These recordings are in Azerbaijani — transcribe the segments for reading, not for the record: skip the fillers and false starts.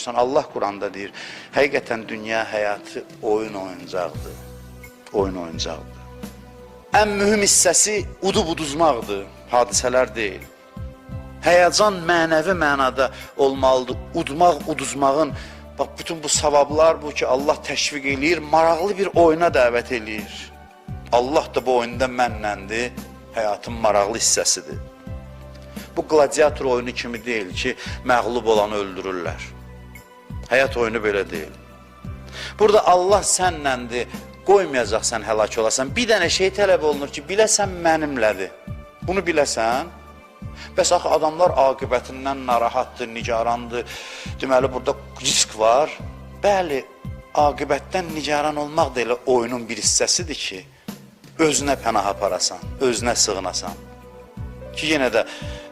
oynayırsan. Allah Quranda deyir, həqiqətən dünya həyatı oyun oyuncaqdır. Oyun oyuncaqdır. Ən mühüm hissəsi udub uduzmaqdır, hadisələr deyil. Həyəcan mənəvi mənada olmalıdır. Udmaq, uduzmağın, bax bütün bu savablar bu ki, Allah təşviq eləyir, maraqlı bir oyuna dəvət eləyir. Allah da bu oyunda mənləndir, həyatın maraqlı hissəsidir. Bu qladiator oyunu kimi deyil ki, məğlub olanı öldürürlər. Həyat oyunu belə deyil. Burada Allah sənləndir, qoymayacaq sən həlak olasan. Bir dənə şey tələb olunur ki, biləsən mənimlədir. Bunu biləsən. Bəs axı adamlar aqibətindən narahatdır, nigarandır. Deməli burada risk var. Bəli, aqibətdən nigaran olmaq da elə oyunun bir hissəsidir ki, özünə pənah aparasan, özünə sığınasan. Ki yenə də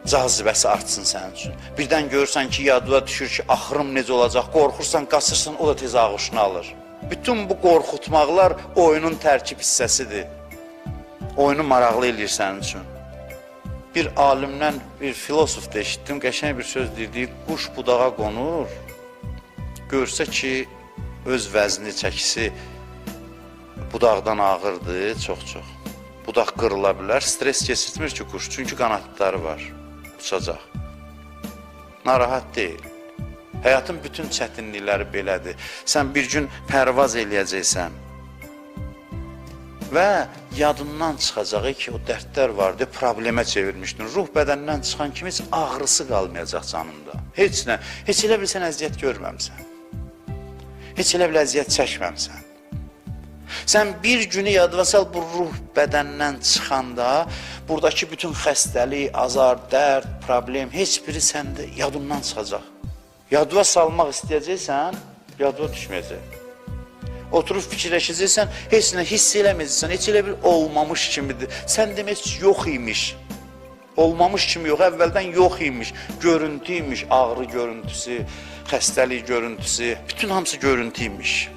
cazibəsi artsın sənin üçün. Birdən görürsən ki, yadıma düşür ki, axırım necə olacaq, qorxursan, qaçırsan, o da tez ağuşuna alır. Bütün bu qorxutmaqlar oyunun tərkib hissəsidir. Oyunu maraqlı eləyir sənin üçün. Bir alimdən, bir filosof da eşitdim, qəşəng bir söz deyir, deyir, quş budağa qonur, görsə ki, öz vəzni, çəkisi budaqdan ağırdır, çox-çox. Budaq qırıla bilər, stres keçirtmir ki quş, çünki qanadları var, uçacaq. Narahat deyil. Həyatın bütün çətinlikləri belədir. Sən bir gün pərvaz eləyəcəksən və yadından çıxacağı ki, o dərdlər vardı, problemə çevirmişdin. Ruh bədəndən çıxan kimi heç ağrısı qalmayacaq canında. Heç nə, heç elə bil sən əziyyət görməmisən. Heç elə bil əziyyət çəkməmisən. Sən bir günü yadıma sal, bu ruh bədəndən çıxanda buradakı bütün xəstəlik, azar, dərd, problem heç biri səndə yadından çıxacaq. Yadıma salmaq istəyəcəksən, yadıma düşməyəcək. Oturub fikirləşəcəksən, heç nə hiss eləməyəcəksən, heç elə bir olmamış kimidir. Sən demək heç yox imiş. Olmamış kimi yox, əvvəldən yox imiş. Görüntü imiş, ağrı görüntüsü, xəstəlik görüntüsü, bütün hamısı görüntü imiş.